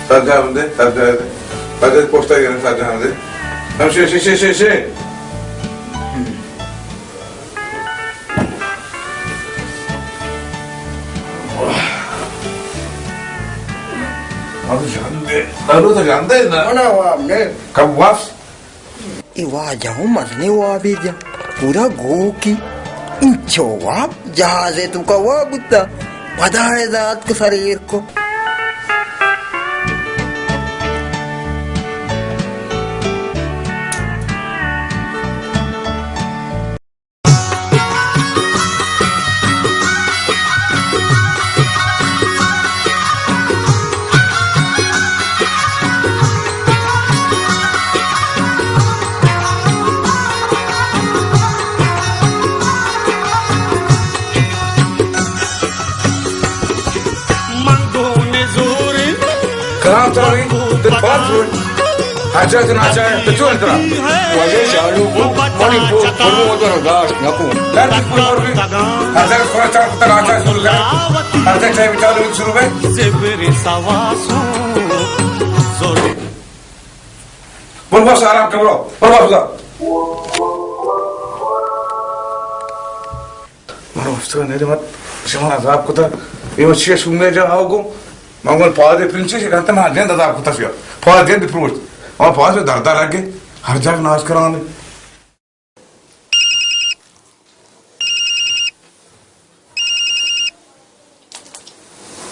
سر جہان دے، سر جہان دے۔ سر جہان پوسٹا گرن، سر جہان دے۔ ہم شے، شے، شے، شے، شے۔ ہم جہان دے۔ ہلو تو جہان دے نا۔ منا واب نے۔ کب واپس؟ اے واجہ ءَ مزنیں وابے جت، پورا گوکی۔ انچو واب، جہاز ءِ توکا واب بوتا، پدا ادا اتک سر ایر کو۔ کلام ترا نہیں، دل پار ترا۔ ہر جاہ تو ناچا ہے، تو چون ترا؟ واجہ چالو کو، منی پو، پرو ودر داشت نکو۔ لر دی پور بھی، ہر جاہ تھوڑا چار پتہ ناچا شروع کر۔ ہر جاہ ٹائم چالو شروع ہے۔ بول بس آرام کرو، بول بس خدا۔ من وفتگا نرمت شما عذاب کتا۔ اے وت چیش گوں مئے جاہ آؤ گوں۔ من گوں پادے پرنچے چے کنت، من جند عذاب کتا شیا۔ پاد جند پروشت۔ اما پاد سے دردا لگے۔ ہر جاگ ناز کرانے۔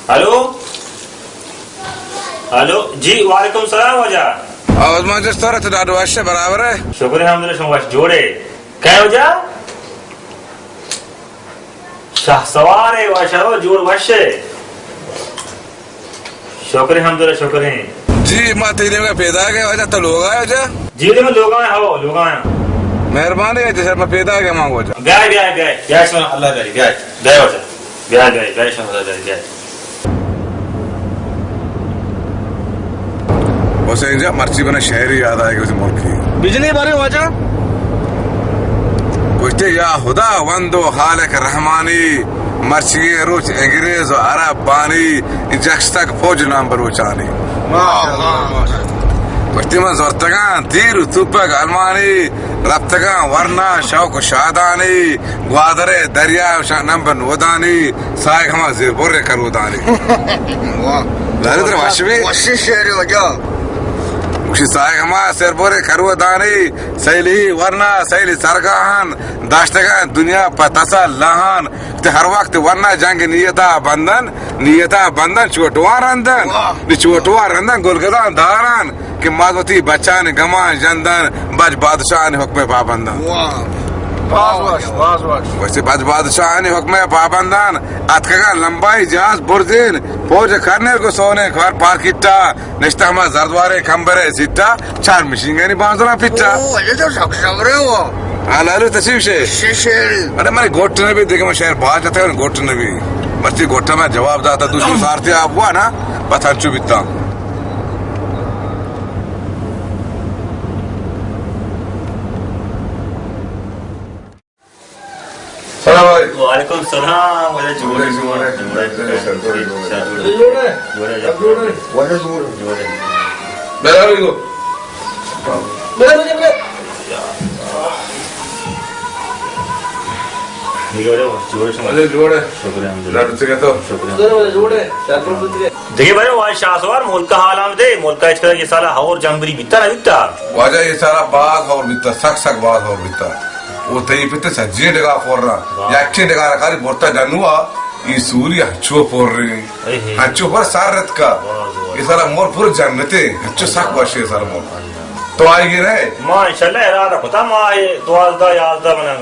ہلو؟ ہلو؟ جی، وعلیکم السلام واجہ۔ آواز ما جست رہا تو ڈاڈو وش ہے، برابر ہے؟ شکر ہے، الحمدللہ، شما وش جوڑے۔ کئے واجہ؟ شاہ سوار ہے، وش ہے، جوڑ وش ہے۔ شکر ہے، الحمدللہ، شکر ہے۔ جی، ما تئی نیمگا پیداگ ایں واجہ، تو لوگا ئے واجہ؟ جی، جی، من لوگا آں، ہو، لوگا آں۔ مہربانی ہے، جیسے ما پیداگ ایں، ما واجہ۔ بیا، بیا، بیا، بیا، سبحان اللہ، بیا، بیا، بیا واجہ۔ بیا، بیا، بیا، سبحان اللہ، بیا، بیا۔ حسین جان، مرچی بنا شہری یاد آئے گا اسی ملکی۔ بجلی بارے واجہ؟ گوشتے یا خدا وند و خالق رحمانی، مرچیگیں روچ انگریز و عرب بانی، جکستگ فوج نام بلوچانی۔ واہ، واہ، واہ۔ گوشتی من زرتگاں تیر و توپک المانی، رپتگاں ورنا شوق و شادانی، گوادر دریا و شاہ نمب نودانی، سائق ہما زیر بر کرودانی۔ واہ۔ لاری در وش بی؟ وشی شعری واجہ۔ گوشی سائق ہما زیر بر کرودانی، سیلی ورنا سیلی سرگاہان، داشتگاں دنیا پہ تسا لہان۔ تے ہر وقت ورنا جنگ نیتا بندن، نیتا بندن چوٹوار رندن۔ واہ۔ نی چوٹوار رندن گلگدان داران کہ مات وتی بچان گمان جندن، بج بادشاہانی حکم پابندن۔ واہ۔ باز وش، باز وش۔ وشی بج بادشاہانی حکم پابندن، اتکگان لمبائی جہاز برزین، فوج کرنل گو سونے کار پارکیٹا۔ نشتہ ہما زردواریں کمبرے سیٹا، چار مشینگانی بانزلاں پٹا۔ او، اے تو سک شمرے ہو۔ ہاں، لالو، تشریف شے۔ شے شعری۔ ارے، من گوٹ نہ بی، دیکھ، من شعر باز جتے، من گوٹ نہ بی۔ مرچی گوٹا من جواب داتا، دوسری سارتی آپ ہوا نا، بس ہنچو بیتا۔ السلام علیکم۔ وعلیکم السلام، واجہ جوڑ ئے؟ جوڑ ئے، جوڑ ئے۔ جوڑ ئے۔ جوڑ ئے۔ واجہ جوڑ ئے؟ جوڑ ئے۔ میرا بھی کو۔ میرا بھی، میرا۔ جوڑ ئے، جوڑ ئے۔ واجہ جوڑ ئے؟ شکر الحمدللہ۔ لڑتے گئے تو؟ شکر الحمدللہ۔ جوڑ ئے؟ دیکھے بھائی، واجہ شاہ سوار، ملک ءِ حال ہم دے، ملک ءَ اچ کدی اے سال ءَ ہور جمبری بیتا نہ بیتا؟ واجہ اے سال ءَ باز ہور بیتا، سک سک باز ہور بیتا۔ او تئی پت سجیں ڈگار پُر اَنت۔ واہ۔ یکیں ڈگار ءَ کاری برتا جنوا، اے سوری ہنچو پُر ایں۔ اے ہے۔ ہنچو پُر سر رتکا۔ واہ، واہ۔ اے سال ءَ ملک پورا جنتے، ہنچو سک وش ایں اے سال ءَ ملک۔ تو آئی گے نہ؟ ما انشاءاللہ ارادہ کتا، ما اے دوازدہ یازدہ منا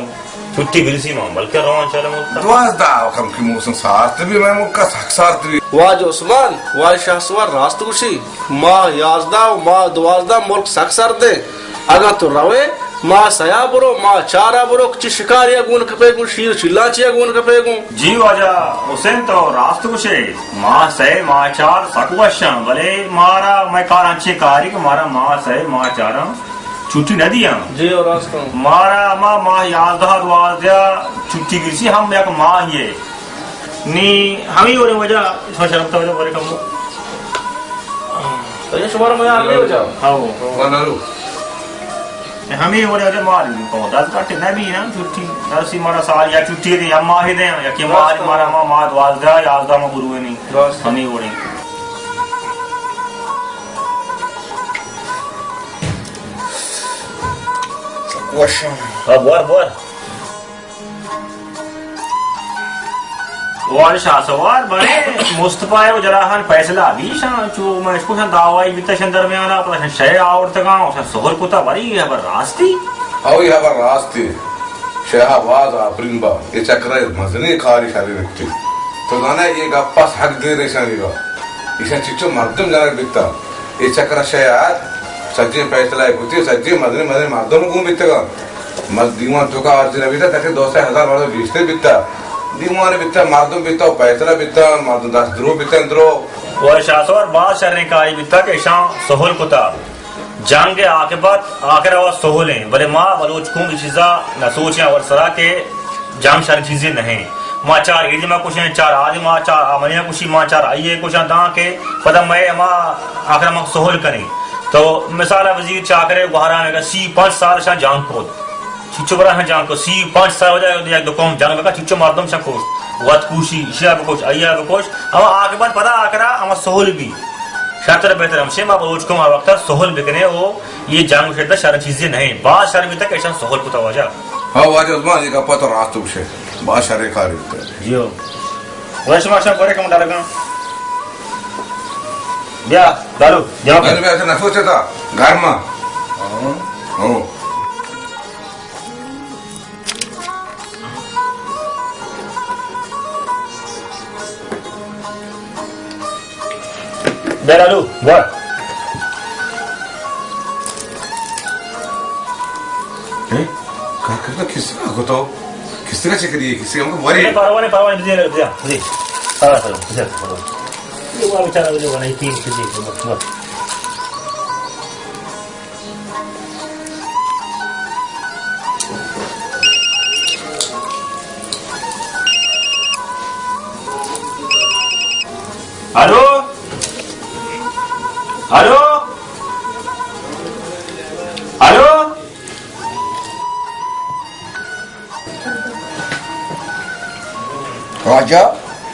چھٹی برسی ما، بلکہ رواں انشاءاللہ ملک ءَ۔ دوازدہ کم کہ موسم سارت بی، مئے ملک ءَ سک سارت بی۔ واجہ عثمان، واجہ شاہ سوار راست گوشی، ماہ یازدہ و ماہ دوازدہ ملک سک سرد ایں۔ اگاں تو روئے، ماہ سئے ءَ برو، ماہ چار ءَ برو، چہ شکاری ءَ گون کپئے گوں، شیر چلانچی ءَ گون کپئے گوں۔ جی واجہ حسین، تو راست گوشئے، ماہ سئے ماہ چار سک وش اَنت، بلے مارا مئے کار انچیں کارے کہ مارا ماہ سئے ماہ چاراں چھٹی نہ دیاں۔ جی، او راست اِنت۔ مارا ہما ماہ یازدہ دوازدہ چھٹی گرسی، ہم یک ماہے۔ نی ہمے وڑیں واجہ، شما شرمتا واجہ، بارے کمو۔ تو یہ شمارا مزار نہیں ہو جاؤ۔ ہاں۔ ونالو۔ ہمیں وڑے اگر مار کو دس گھنٹے نہ بھی نا چھٹی، دس ہی مارا سال یا چھٹی دے یا ماہ دے یا کہ مار مارا ما، ما دوازدہ، یازدہ ما برو نہیں۔ ہمیں وڑے۔ وشان۔ ہاں، بور، بور۔ واجہ شاہ سوار، بلے مصطفی و جراحان فیصلہ بیشان، چو من اشکوشان دعوائی بیتا شان درمیانا، پدا شان شے آورتگاں، و شان سہل کتا، بری یہ خبر راستی؟ او یہ خبر راستی۔ شاہ باز آفرین با، یہ چکرہ مزنی کاری شری رکھتی۔ تو زانا یہ گپ پس حق دے ریشانی با۔ ایشان چچو مردم جنگ بیتا۔ اے چکر ء شہ یار سجیں فیصلہ ء کتی، سجیں مزنیں مزنیں مردم گون بیتگاں۔ مز دیوان توکا ہرچی نہ بیتا، تکے دو سئے ہزار مردم گیشتر بیتا۔ دیوان بیتا، مردم بیتا و فیصلہ بیتا، مردم دست درو بیتا، درو۔ و شاہ سوار باز شریں کاری بیتا کہ اشاں سہل کتا۔ جنگ ء عاقبت آخر ء سہل ایں، بلے ما بلوچ قوم اے چیزا نہ سوچیں اور سرا کہ جنگ شر چیزے نہ ایں۔ ما چار ایدی ما کشیں، چار آدی ما، چار آمنیا کشی ما، چار آئیے کشاں داں کہ پدا مئے ہما آخر ما سہل کنیں۔ تو مثال ء وزیر چاکرے گوہرام ء سی پنچ سال شاں جنگ کت۔ چچو برا شاں جنگ کت، سی پنچ سال وجہ یک دو قوم جنگ بکا، چچو مردم شاں کشت۔ وت کوشی، اشیا بکش، آئیا بکش۔ ہما عاقبت پدا آخرا ہما سہل بی۔ شرتر بہتر ہمشے ما بلوچ قوم ہر وقت سہل بکنے او یہ جنگ شدہ شر چیزے نہیں۔ باز شر بیتا کہ اشان سہل کتا واجہ۔ ہاں واجہ عثمان، یہ گپا تو راست گوشے۔ باز شر کاری بیتا۔ جیو۔ ویسے ما شاہ برے کم ڈالگا۔ بیا، دالو، بیا۔ میں نے ایسے نہ سوچا تھا، گھر میں۔ ہاں۔ ہاں۔ بہرحالو، بور۔ اے، کار کرتا کس کا کو تو؟ کس کا چکری ہے؟ کس کا ہم کو بری؟ پروانے، پروانے، بزیر، بزیر، بزیر۔ پروانے، پروانے، بزیر، پروانے۔ یہ وہ بیچارہ جو بنائی تھی، بزیر، بزیر۔ الو؟ الو؟ الو؟ واجہ،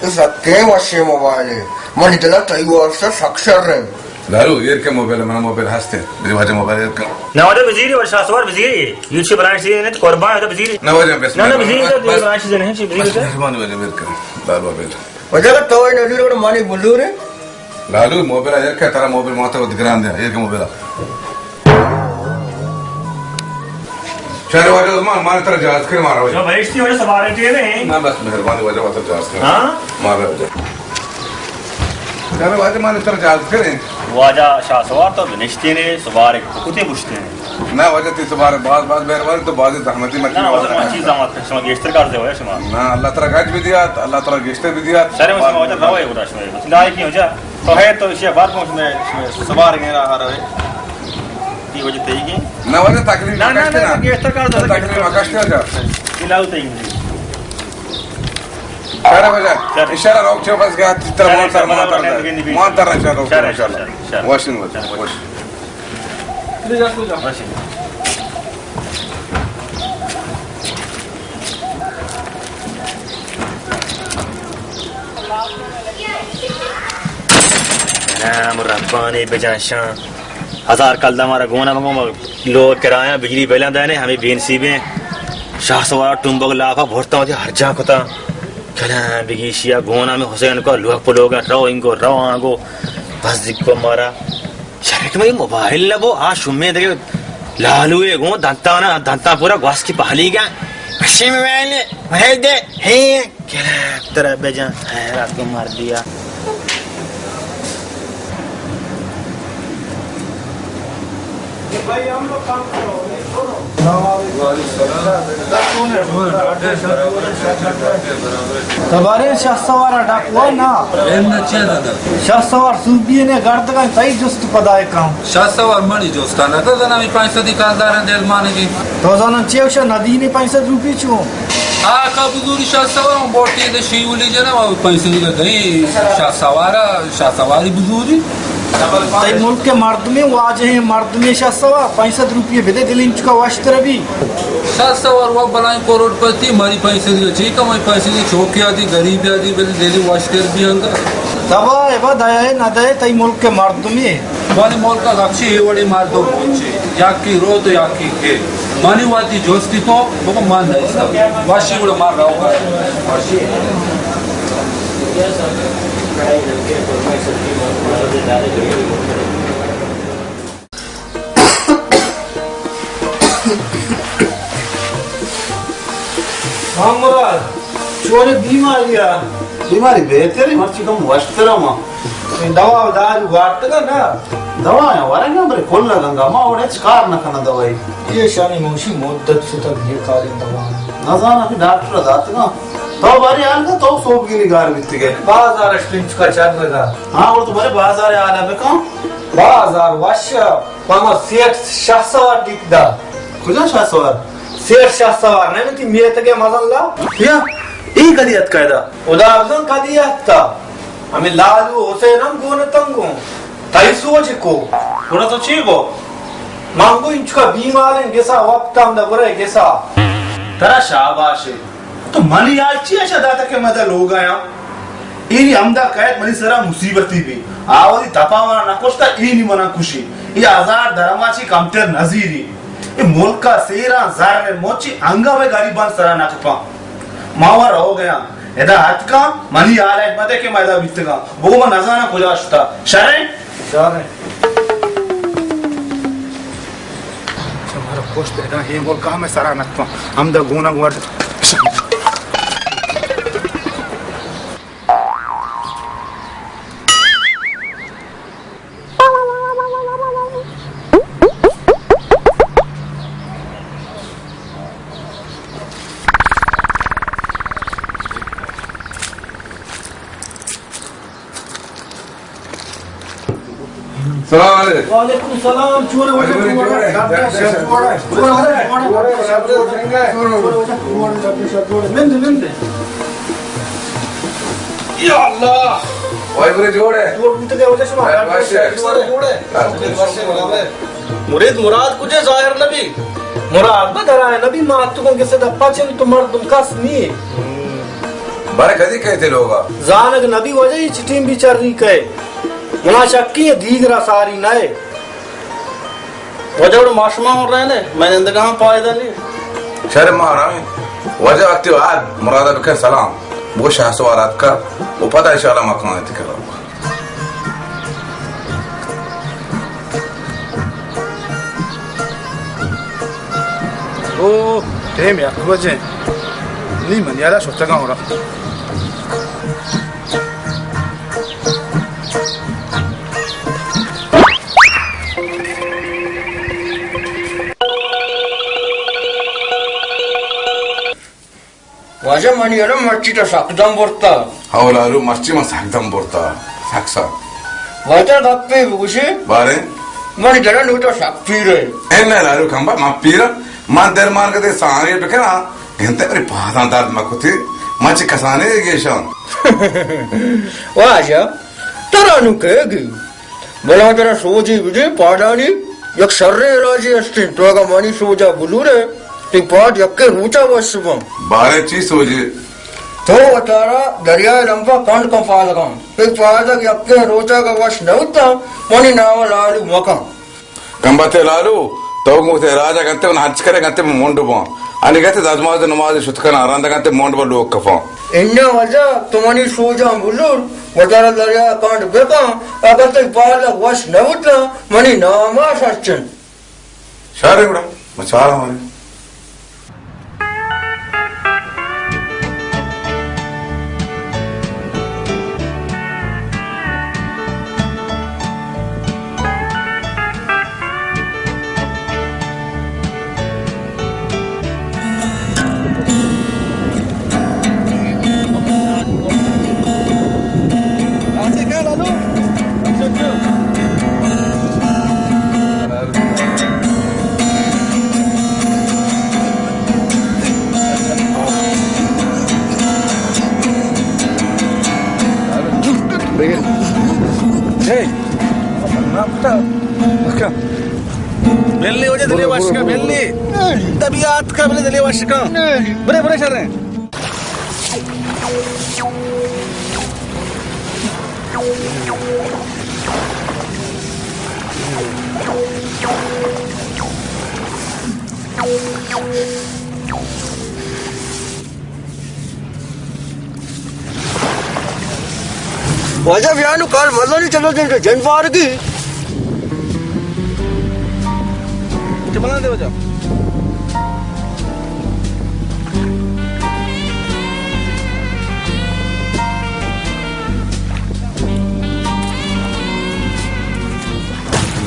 اے سکیں وشیں موبائلے۔ منی دل ء تئی واسطہ سک شر انت۔ لالو، ایر کن موبائل، منا موبائل ہست انت۔ بری واجہ موبائل ایر کن۔ نہ واجہ بزیری، واجہ شاہ سوار بزیری۔ یہ چی بلائیں چیزے نہیں، تو قربان ہے تو بزیری۔ نہ واجہ، بس نہ، نہ، مہربانی۔ بزیری تو بس، بلائیں چیزے نہیں، چی بزیری بس تو۔ مہربانی واجہ، ایر کن۔ بار بار بیل۔ واجہ، تو نظیر اور مانی بلور ہے۔ لالو، موبائل ایر کن، ترا موبائل ماتا ودگران دیا، ایر کن موبائل۔ شر واجہ عثمان، ما ترا جہاز کر مارا واجہ۔ جو بہشتی واجہ سوارے ٹیلے ہیں۔ نہ بس مہربانی واجہ، ما ترا جہاز کر۔ ہاں؟ مارا واجہ۔ شر واجہ، ما ترا جہاز کر۔ واجہ شاہ سوار تو بنشتے نے، سوارے کتے بشتے نے۔ نہ واجہ، تی سوارے باز باز مہربانی، تو باز زحمتی مکی۔ نہ واجہ، ما چیز زحمت کر، شما گیشتر کار دے واجہ شما۔ نہ، اللہ ترا گج بدیات، اللہ ترا گیشتر بدیات۔ شر واجہ، ما واجہ روے گودا شما۔ داری کی واجہ۔ تو ہے تو اشیا بات کو شما، شما سوار گینا ہر ہے۔ تی وجہ تئی گی؟ نہ وجہ تکلیف نہ، نہ، مکشتے نہ، نا۔ گیشتر کار دے، تکلیف مکشتے جا۔ علاوہ تئی گی۔ شر وجہ۔ شر۔ اشارہ روک چھو بس گیا، تر شر، مان تر، شر، مان تر۔ مان تر، شر، روک، شر، شر، شر۔ واشن وجہ۔ شر۔ واشن۔ نام ربانی بجان شان۔ ہزار کلدار مارا گونا مگو، لوگ کرایاں بجلی بلاں دانے، ہمیں بے نصیبیں۔ شاہ سوار ٹمبگ لافا بھرتا ہوتی ہر جا کتا۔ کلاں بگیشیا گونا میں حسین کو لوگ پلوگا رو انگو رو آنگو۔ بس دکو مارا۔ شرک میں موبائل نہ بو، آ شمے دگہ لالوے گوں دنتانا، دنتان پورا گواسکی پہلی گا۔ وشی موبائل، موبائل دے، ہیں، کلا ترا بجان، حیرات کو مار دیا۔ تبارین شاہ سوار ڈاکو نا۔ اے نہ چے دادا؟ شاہ سوار سوبی نے گردگاں تئی جست پدا کم۔ شاہ سوار منی جستا نہ دادا، نامی پانچ سدی کالدار دل مانگی۔ تو زانن چے وشا ندینی پانچ سد روپی چون؟ آ کا بزوری شاہ سوار، ہم بوٹی دے شیولی جنا، ما پانچ سدی کا دئی شاہ سوارا، شاہ سواری بزوری۔ تئی ملک ءِ مردمے، واجہیں مردمے، شہ سوار پنچ سد روپیے بدے، دل انچکا وشتر بی۔ شہ سوار وا بلائیں کروڑ پتی، مری پنچ سد چی کمائی، پنچ سد چوکی آدی، غریب آدی، بلے دل وشتر بی انگا۔ دبا ابا دئے نہ دئے، تئی ملک ءِ مردمے۔ منی ملک ءَ گپشی اے وڑیں مردم بوچے، یکی روت و یکی کے۔ منی وتی جستی کو، بگو من دئیستا۔ وشی گڑا من رو۔ ہاں مراد، چونے بیماری ءَ؟ بیماری بہتر ہے، مرچی کم وشتر ما۔ دوا و دارو وارتگا نا؟ دوا یا ورگا، بلے کل لگنگا، ما وڑ ہچ کار نہ کناں دوائی۔ یہ شانی موشی مدت شتگ، یہ کاریں دوا۔ نزاناں کہ ڈاکٹر داتگا۔ تو بارے حال کا، تو سوبگینی گار بیتگے۔ بازار اشتن چکا چر لگا۔ ہاں، اور تو بارے بازار حال بکن۔ بازار وش، پما سیٹ شہ سوار دیک دا۔ کجا شہ سوار؟ سیٹ شہ سوار، نہ تی میتگے مزن لا۔ یا، ای کدی اتکا ادا؟ خدا بزن کدی اتکا۔ ہمیں لالو حسین ہم گون تنگوں۔ تئی سوچ کو۔ گڑا تو چی گو؟ من گو انچکا بیماریں گسا وقت ہم دا برے گسا۔ ترا شاباش ہے۔ تو منی حال چی اچھا داتا کہ مدا لوگ آیا؟ ایری ہمدا کہت منی سرا مصیبتی بھی۔ آوازی دپا منا نہ کشتا، اینی منا کشی۔ ای ہزار درما چی کمتر نزیری۔ ای ملکا سیران زر مچی انگا بے غریبان سرا نہ کپاں۔ ما وا رو گیا۔ ادا اتکاں، منی حال ء مدے کہ ما ادا بیتگاں۔ بگو من نزاناں کجا شتا۔ شریں؟ شریں۔ چہ مارا پشت ادا ہے ملک ہمیں سرا نکتاں۔ ہمدا گونا گوڑ۔ سلام علیکم۔ وعلیکم سلام۔ چون ئے واجہ؟ وعلیکم سلام۔ جوڑ ئے؟ جوڑ ئے؟ جوڑ ئے؟ جوڑ ئے؟ جوڑ ئے؟ جوڑ ئے؟ نند، نند۔ یا اللہ! وای برے جوڑ ئے؟ جوڑ بوتگ ئے واجہ شما؟ وش ئے؟ جوڑ ئے؟ جوڑ ئے؟ مرید مراد کجے ظاہر نبی؟ مراد بہ درائے نبی، ما اتکوں کہ صدا پچن تو مردم کس نی۔ بارے کدی کئیت لوگا؟ زانگ نبی واجہ، اے چٹیں بیچار نی کئے۔ منا شکی ہے دیگرا ساری نئے۔ واجہ وڑ ماشما ہوں رہنے، میں نندگا ہم فائدہ نہیں۔ شر مارا واجہ وقتی آد مراد بکن سلام۔ وہ شاہ سوار آتکا، وہ پتہ انشاءاللہ مکان تکرا۔ او، ٹیم یک بجے۔ نی من یارا شتگاں ہورا۔ واجہ منی الم مرچی تو سک دم برتا۔ ہو لالو، مرچی من سک دم برتا، سک سک۔ واجہ گپے بگوشے۔ بارے؟ منی دل نو تو سک پیرے۔ اے نہ لالو کمبا، من پیرا، من درمان کتے سانے بکنا، گھنتے میری پاداں درد مکتے، من چہ کسانے گیشاں۔ واجہ، ترا نو کہے گی؟ بلا ترا سوجے بدے پادانی یک شریں علاجے استیں۔ تو اگاں منی سوجا بلورے، تئی پاد یکیں روچا وش باں۔ بارے چی سوجے؟ تو وتارا دریائے لمبا کنڈ کن پادگاں۔ تئی پادگ یکیں روچا گا وش نہ بوتاں، منی نام لالو مکن۔ کمبتے لالو، تو گوں تے راجا گنتے من ہنچ کرے گنتے من منڈ باں۔ انی گنتے دزماز نماز شت کناں، رند گنتے منڈ با لوگ کپاں۔ اناں واجہ، تو منی سوجاں بلور، وتارا دریا کنڈ بکن، اگر تئی پادگ وش نہ بوتاں، منی ناما سچن۔ شر گڑا، من چاراں مارے۔ بلی وجہ دلی وشکا، بلی طبیعت کا، بلی دلی وشکا. برے، برے شریں. واجہ بیا نو، کار مزنی چلو دیں جن پارگی. چملان دے واجہ.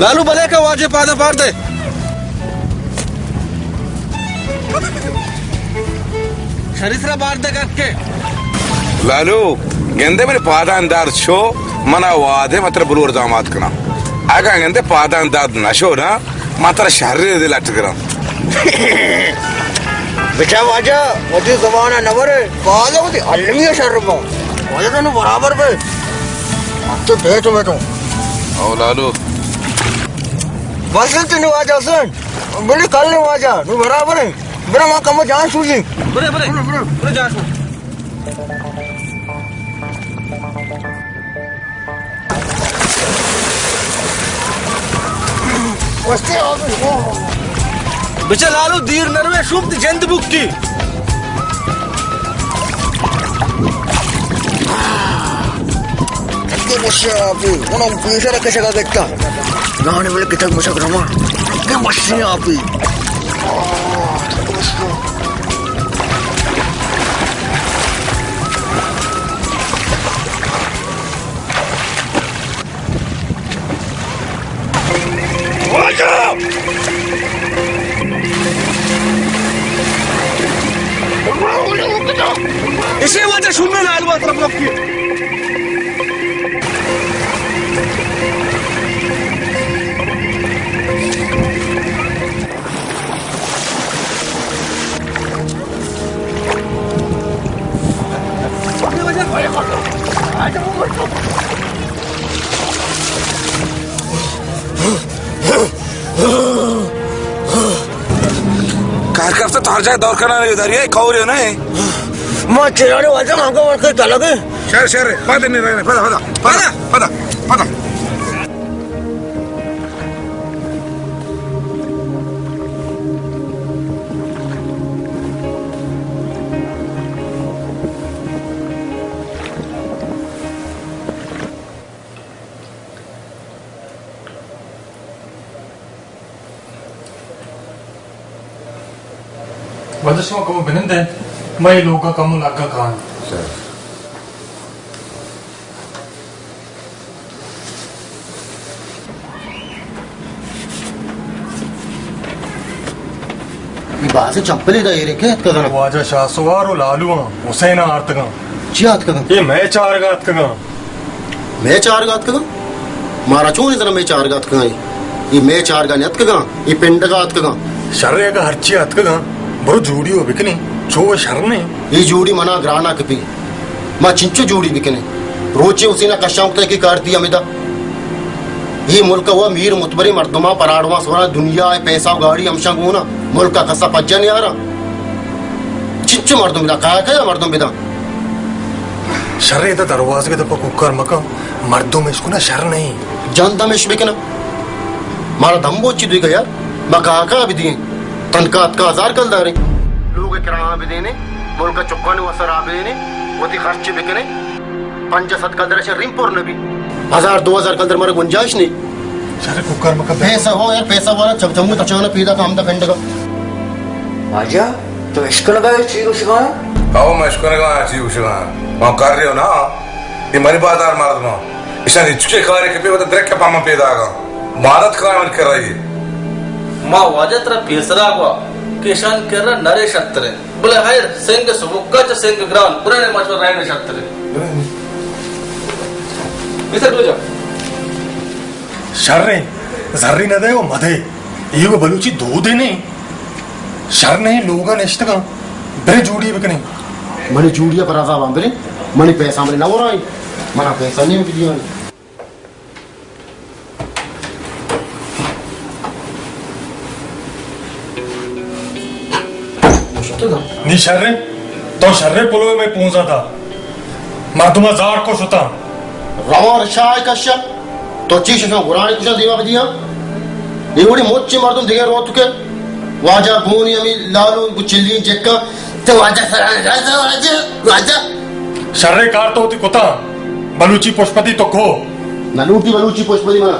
لالو بلے کا واجہ پادا پار دے. شری سرا بار دے کر کے. لالو، گندے منی پادان دار شو، منا وعدے متر بلور داماد کنا. اگاں گندے پادان داد نشو نا، ما ترا شر دے لٹ گراں. بچا واجہ، وتی زبان ء نہ برے، باز وتی المی ء شر با. واجہ تو نو برابر بے. تو بیٹو بیٹو. او لالو. بس انت نو واجہ حسن. بلی کل نو واجہ، نو برابر ہے. برا ما کم جان سوزی. برے، برے. برے، برے. برے جان سوزی. بچہ لالو دیر نروے، شوم تی جند بکی. کتنے مشے آپی، انہوں پیسے رکھے شکا گتا. گانے والے کتاب مشک رما. کتنے مشے آپی. اسے واجہ شوم لال بات رب رب کی. کار کرتا تو ہر جگہ دور کرنا نہیں، ادھر یہ کور ہے نا. ما چرانے واجہ ہم کو ورکے تلگے. شر، شر، پتہ نہیں رہنے، پتہ، پتہ، پتہ، پتہ، پتہ. واجہ شما کمو بنندے، مئے لوگا کمو لگا کان. اے بازیں چمپلے دا ایرے کئے اتکگاں؟ واجہ شاہ سوار و لالو آں، حسین آں آرتگاں. چی آتکگاں؟ اے مئے چارگا آتکگاں. مئے چارگا آتکگاں؟ مارا چون زنا مئے چارگا آتکگاں؟ اے، اے مئے چارگا نیاتکگاں، اے پنڈگا آتکگاں. شرے اگاں ہرچی آتکگاں، برو جوڑی و بکنیں، چو و شر نے. اے جوڑی منا گرانا کپی. ما چنچو جوڑی بکنیں؟ روچے حسین ء کشاں کتہ کہ کارتی ہمدا. اے ملک ء وا میر متبریں مردماں پراڈواں سوراں، دنیا ء پیسہ و گاڑی ہمشاں گونا، ملک ء کسا پجا نیاراں. چنچو مردم بدا، کایا کایا مردم بدا. شر ادا دروازگ دپا کوکار مکن، مردم اشکنا شر نہیں. جند ہم اش بکناں. مارا دم بوچی دوی گیا، ما کایا کایا بدیں. تنکا اتکا ہزار کلداریں. لوگ ء کرایہ بدینے، ملک ء چکانی واسطہ راہ بدینے، وتی خرچ بکنے. پنجاہ سد کلدر ء چہ ریم پر نبی. ہزار دو ہزار کلدر مارا گنجائش نہیں. شر کوکار مکا. پیسہ ہو یار، پیسہ والا چم-، چمو تچانا پیدا کا ہمدا کنڈگا. واجہ، تو اشکنگا ہے چی گوشگا؟ او، ما اشکنگا چی گوشگا؟ ما کر رہے ہو نا. اے منی بازار مردماں. ایشاں ہچ کارے کپی وتا درک پاما پیداگاں. مارت کائے من کر رہی ہے. ما واجہ ترا پیسرا گوا کہ ایشان کرا نرے شترے. بلے خیر، سنگ سبکا چہ سنگ گران، برانے مچور رہنے شترے. پیسر دو جا. شریں، زری نہ دے و مدے. ایوک بلوچی دودے نے. شر نہیں، لوگا نشتگاں. برے جوڑی بکنیں. منی جوڑی پر عذاب ہم برے. منی پیسہ منی نہ ہو رہا ہے. منا پیسہ نہیں ملی. نی شریں، تو شریں پلوے مئے پونزا دا۔ مردم زار کو شتا۔ روان رشا کشا۔ تو چی ششو گرانی کشا دیما بدیا۔ یہ وڑی مچ مردم دیگه روت کے۔ واجہ گونی امی لالو گچلی جکا۔ تو واجہ سر، واجہ، واجہ، واجہ۔ شریں کار تو ہوتی کتا۔ بلوچی پشپتی تو کو۔ نہ لوٹی بلوچی پشپتی منا۔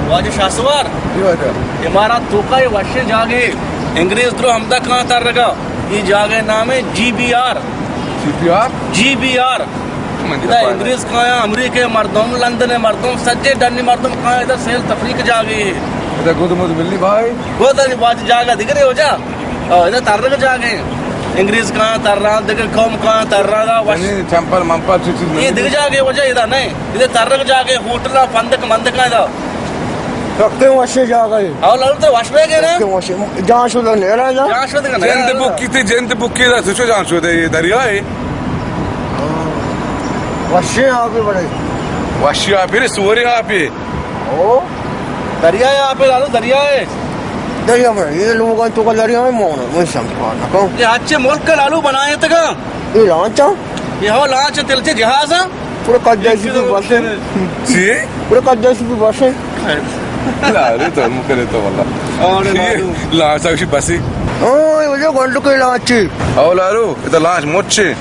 واجہ شاہسوار، جی واجہ۔ امارات توکا یہ وشیں جاگے، انگریز درو ہمدا کاں ترگا۔ یہ جاگے نام ہے G B R. G B R? G B R. من ادا تو انگریز کایاں، امریکہ مردم، لندن مردم، سجے ڈنی مردم کایاں، ادا سیل تفریح جاگے۔ ادا گد مد ملی بھائی۔ گد واجہ جاگا دگرے ہو جا۔ او، ادا ترگ جاگے۔ انگریز کایاں تران، دگہ قوم کایاں تران، ادا وش۔ یعنی چمپل ممپل چی چیز یہ نہیں؟ دگہ جاگے واجہ ادا نہیں۔ ادا ترگ جاگے، ہوٹل، پندک مندک ادا۔ سکیں وشیں جاگہ ہے۔ او لال تو وش بے گئے نا؟ سکیں وشیں۔ جان شدہ نہیں رہا نا؟ جان شدہ نہیں رہا۔ جند بکی تھی، جند بکی دا سوچو جان شدہ یہ دریا ہے۔ وشیں آپ ہے بڑے۔ وشیں آپ ہے، سوریں آپ ہے۔ او، دریا ہے آپ ہے لالو، دریا ہے۔ دریا میں، یہ لوگاں تو کا دریا میں مونا، میں سمجھ پا نہ کہوں۔ یہ اچھے ملک کا لالو بنائے تھے کہاں؟ یہ لانچ ہے؟ یہ ہو لانچ ہے، تلچے جہاز ہے؟ پورا قداسی بھی بس ہے۔ چی؟ پورا قداسی بھی بس ہے۔ لالو تو مکرے تو واللہ۔ اور یہ لالو۔ لانچ ہے، اسی بس ہے۔ او، یہ جو گنڈو کے لانچ ہے۔ او لالو، یہ تو لانچ مچ ہے۔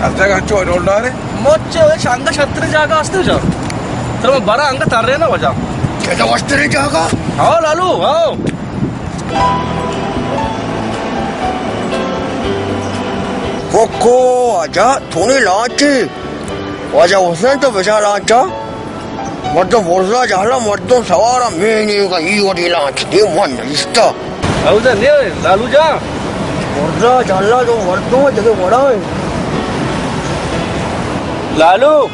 ہر جاگہ انچو ڈولدار ہے۔ مچ ہے، شانگا شتر جاگہ ہستے جا۔ تو برا انگا تر رہے نا وجہ۔ کیا وشتریں جاگہ؟ ہاں لالو، ہاں۔ کوکو، واجہ، تو نے لانچ ہے۔ واجہ حسین تو بچار لانچا۔ مردم ورزا جہلا، مردم سوارا، میں نے کا ای وڑی لانچ دے من نشتا۔ او دا نے لالو جان۔ ورزا جہلا تو مردم جگہ وڑا ہے۔ لالو،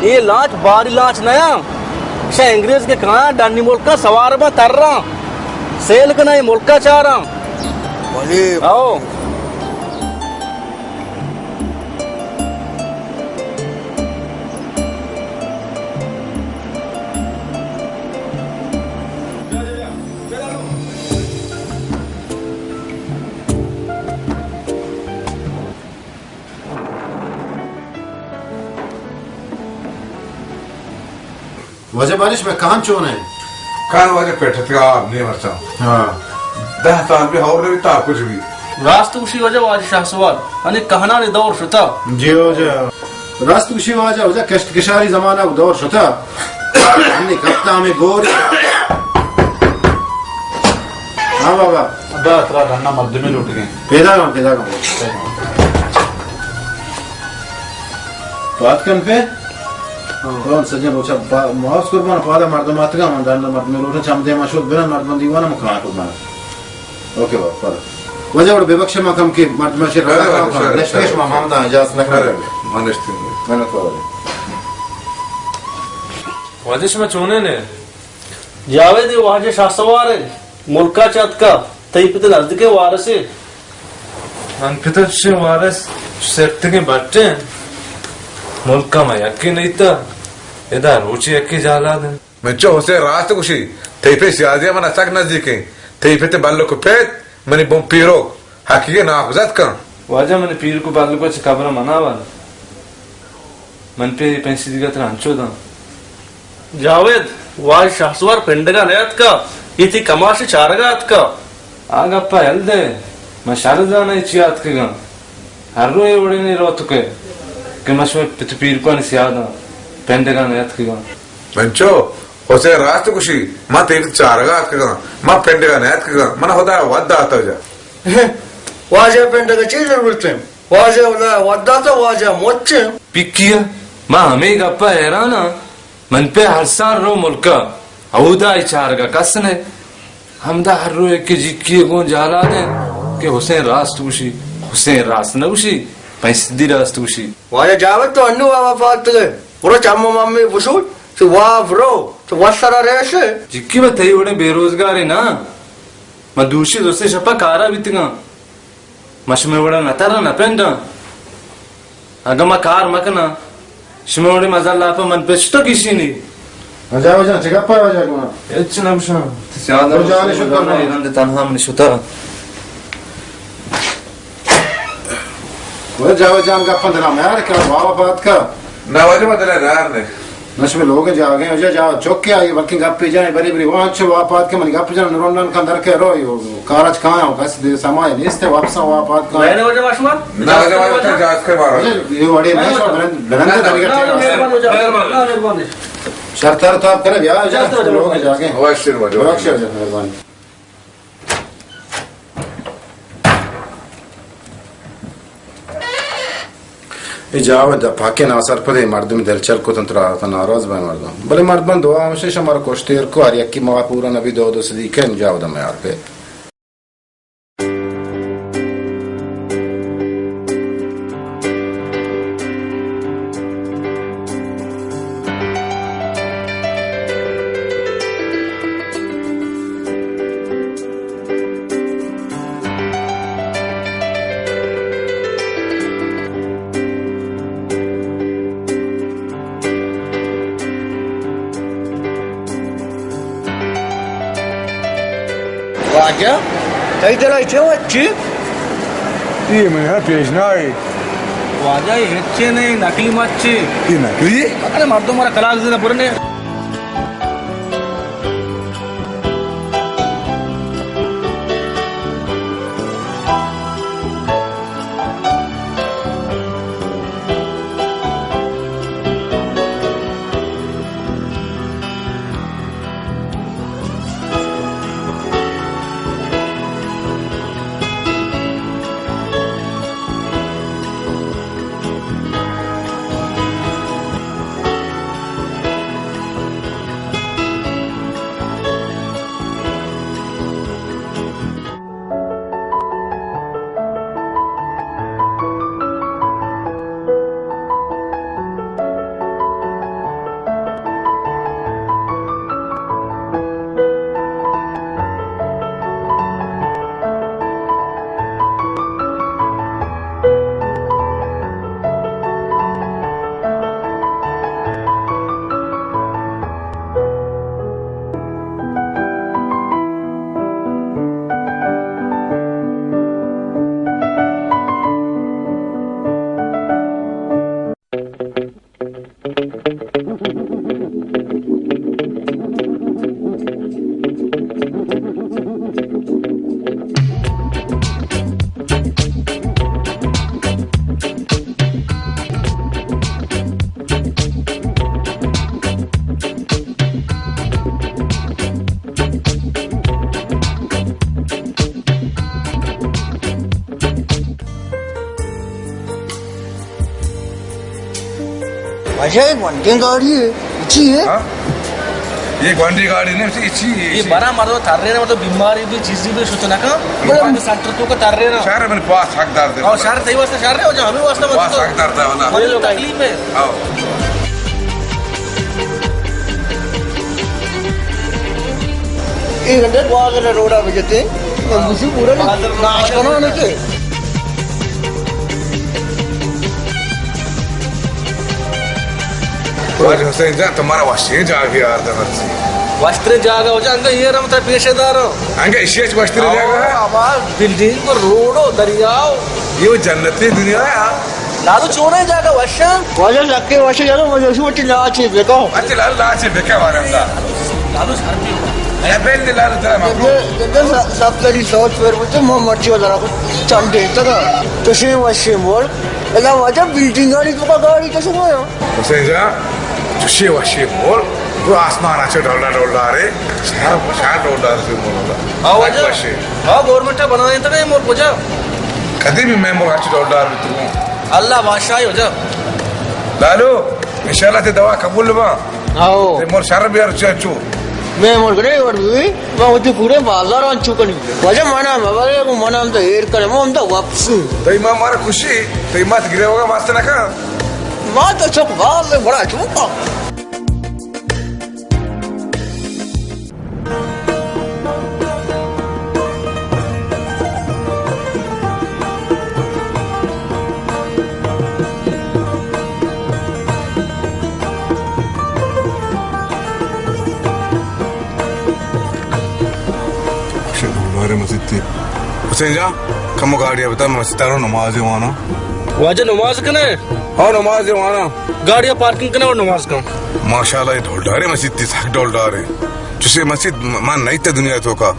یہ لانچ باری لانچ نیا۔ شا انگریز کے کہاں ڈنی ملکا سوار با تر رہا۔ سیل کنا یہ ملکا چاراں۔ بلے۔ او۔ واجہ بارش میں کہاں چون ہے؟ کہاں واجہ پیٹھت کا آپ نہیں مرچا۔ ہاں۔ دہ سال بھی ہور نہیں تا کچھ بھی۔ راست گوشی واجہ، واجہ شاہ سوار، انی کہنانی دور شتا۔ جی واجہ۔ راست گوشی واجہ، واجہ کشت کشاری زمانہ دور شتا۔ انی کپتا ہمیں گور۔ ہاں بابا۔ ابا ترا ڈنا مردمے لوٹ گئے۔ پیدا گا، پیدا گا۔ پاد کن پہ؟ ہاں۔ سجن روچا با-، معاف قربان، پادا مردم آتگا، من ڈنڈ مردم لوٹا، چم دیما شد برن، مردم دیوانا مکان قربان۔ اوکے بابا، پادا۔ واجہ وڑ ببخش ما کم کہ مردم شیر رضا کام کن۔ نشتش ما محمد اجازت نہ کرے۔ من نشتم۔ من تو۔ واجہ شما چونے نے؟ جاوید واجہ شاہ سوار ہے۔ ملکا چہ اتکا، تئی پت نزدیکیں وارثے؟ من پت چشیں وارث، سرتگیں بٹیں۔ ملکا ما یکے نیتا، ادا روچے یکے جالاد انت۔ من چو حسین راست گوشی، تئی پت سیادی من سک نزدیکیں۔ تئی پت بلک پت، منی بن پیروک، حقیقی ناکوزتکاں۔ واجہ منی پیرک بلک چہ قبر منا ور۔ من پہ اے پنچ سدی گتر انچو داں۔ جاوید، واجہ شہسوار پنڈگا نیاتکا، اے تئی کماش چارگا اتکا۔ آ گپا یل دے، من شر زاناں اے چیا اتکگاں۔ ہر رو اے وڑینے روتکے کہ من شمئے پت پیرکانی سیاداں پنڈگا نیاتکگاں۔ انچو؟ حسین راست گوشی، من تئی پت چارگا اتکگاں، من پنڈگا نیاتکگاں، من خدا وت داتا جا۔ واجہ پنڈگ ءَ چے ضرورت اِنت؟ واجہ ودا وت داتہ، واجہ مچ اِنت۔ پکی ءَ، ما ہمے گپ ءَ حیران آں۔ من پہ ہر سال رو ملک ءَ، اودا اے چارگ ءَ کس نہ۔ ہمدا ہر رو یکے جکی ءَ گوں جہلاد اِنت کہ حسین راست گوشی، حسین راست نہ گوشی، پنچ صدی راست گوشی۔ واجہ جاوید تو انو واب ءَ پاد اتکگ ئے، برو چم ءُ مم ءَ بشوت، چو واب رو، چو وت سرا ریش ئے۔ جکی، من تئی وڑیں بے روزگارے نہ آں۔ من دوشی دو سے شپ ءَ کار ءَ بیتگ آں۔ من شمئے وڑا نہ تراں نہ پنڈاں۔ اگاں من کار مکناں، شمئے وڑیں مزن لاپ ءَ من پچ تو گیشینی۔ واجہ، واجہ، چہ گپ ءَ واجہ گونا؟ ہچ نہ گوشاں۔ تو جان شکر نہ۔ رند تنہا من شتا۔ واجہ، واجہ، گپ ءَ درا میار کہ بابا پاد کا۔ نہ واجہ، من دل ءَ دار نہ۔ نہ شمے لوگ جاگہ، اجا جا چوکے آئی، بلکیں گپے جائیں، بری بری وان چو واپات کہ من گپ جان نرونڈان کن در کے رو، یو کارج کایاں، کس دے سمائے نیست ہے، واپس واپات کا۔ نہ واجہ، واجہ، واجہ، جاز کے مارو۔ اجا، یہ وڑے میں شو بلند، بلند درگہ ٹھیک ہے۔ مہربانی۔ شرط تر تو آپ کرے، بیا، اجا، لوگ جاگہ۔ واشر واجہ۔ واشر، مہربانی۔ اے جاوید ءَ پاکیں ناسرپدیں مردمے دلچل کت انت، ترا تا ناراض بئے مردم۔ بلے مردماں دعا ہمیش اِنت، شمارا کشت ایر کو، ہر یکی ما پورا نبی دو دو صدیقہ ایں، جاوید ءَ میار پہ۔ واجہ، تئی دل ءَ چے وت چی؟ اے من ءَ پیش نہ آئی۔ واجہ، اے ہچے نہ اِنت، نقلی مچ اِنت۔ اے نقلی؟ پتہ نہ، مردم مارا کلاگ زیرا برنے۔ واجہ، اے گونڈیں گاڑی ہے، چی ہے؟ ہاں؟ یہ گونڈی گاڑی نہیں، یہ چی ہے، یہ چی؟ برا مردم ترے نا، مطلب بیماری بھی، چیزی بھی شت نہ کن۔ بڑا مردم سنٹر تو کا ترے نا۔ شہر میں پاس حق دار دے۔ اور شہر تئی واسطہ شہر ہے، اور جو ہمیں واسطہ پاس حق دار دے، ولا۔ بڑی تکلیف ہے۔ ہاں۔ اے گھنٹے گوادر روڈا بجتے، ہم گوشی پورا ناش کناں نہ کہ۔ واجہ حسین جان، تو مارا وشیں جاگہے آرت مرچی۔ وشتریں جاگہ ہو جا، انگا یہ رم ترا پیش دارو۔ انگا اشی اچ وشتریں جاگہ ہے؟ آواز، بلڈنگ، روڈ، دریا۔ یہ وہ جنتی دنیا ہے۔ لالو، چونیں جاگہ وشاں؟ واجہ لکے وشے یارو، واجہ شو چی لاچے بکو۔ اچھا لالو، لاچے بکے وارم دا۔ لالو شرپی ہو۔ اے بل دے لالو ترا مکو۔ دے، دے، دے، سب تری سوچ پر مجھے مو مرچی والا کو چنڈے تگا۔ تو شے وشے مول۔ الا واجہ بلڈنگ آنی تو کا گاڑی تو شما یا؟ حسین جان، چشے وشے مول۔ تو آسمان اچھے ڈولڈا ڈولڈا رے۔ شہر، شہر ڈولڈا رے مول۔ ہاں واجہ۔ وشے۔ ہاں، گورنمنٹ بنائے تگے مول پوجا۔ کدی بھی مئے ملک ءَ چو ڈولدار بیتگ۔ اللہ بادشاہ ہو جا۔ لالو، انشاءاللہ تئی دعا قبول با۔ آؤ۔ تئی ملک شر بیار چو چو۔ مئے ملک نہیں اور بھی، ما وتی پورے بازار آن چو کنی۔ واجہ منا مبارے کو منا ہم تو ایر کرے، ما ہم تو واپس۔ تئی ما مارا خوشی، تئی مات گرے ہوگا واسطہ نہ کن۔ ما تو چک باز بڑا چوکا۔ شے ڈولدارے مسیت تی۔ حسین جان، کمو گاڑی ءَ بتا، مسیت ءَ رو نماز واناں۔ واجہ نماز کنے؟ ہاں، نماز واناں۔ گاڑی ءَ پارکنگ کنے اور نماز کن۔ ماشاءاللہ، اے ڈولدارے مسیت تی، سک ڈولدارے۔ چوشے مسیت من نہ دیتہ دنیا توکا۔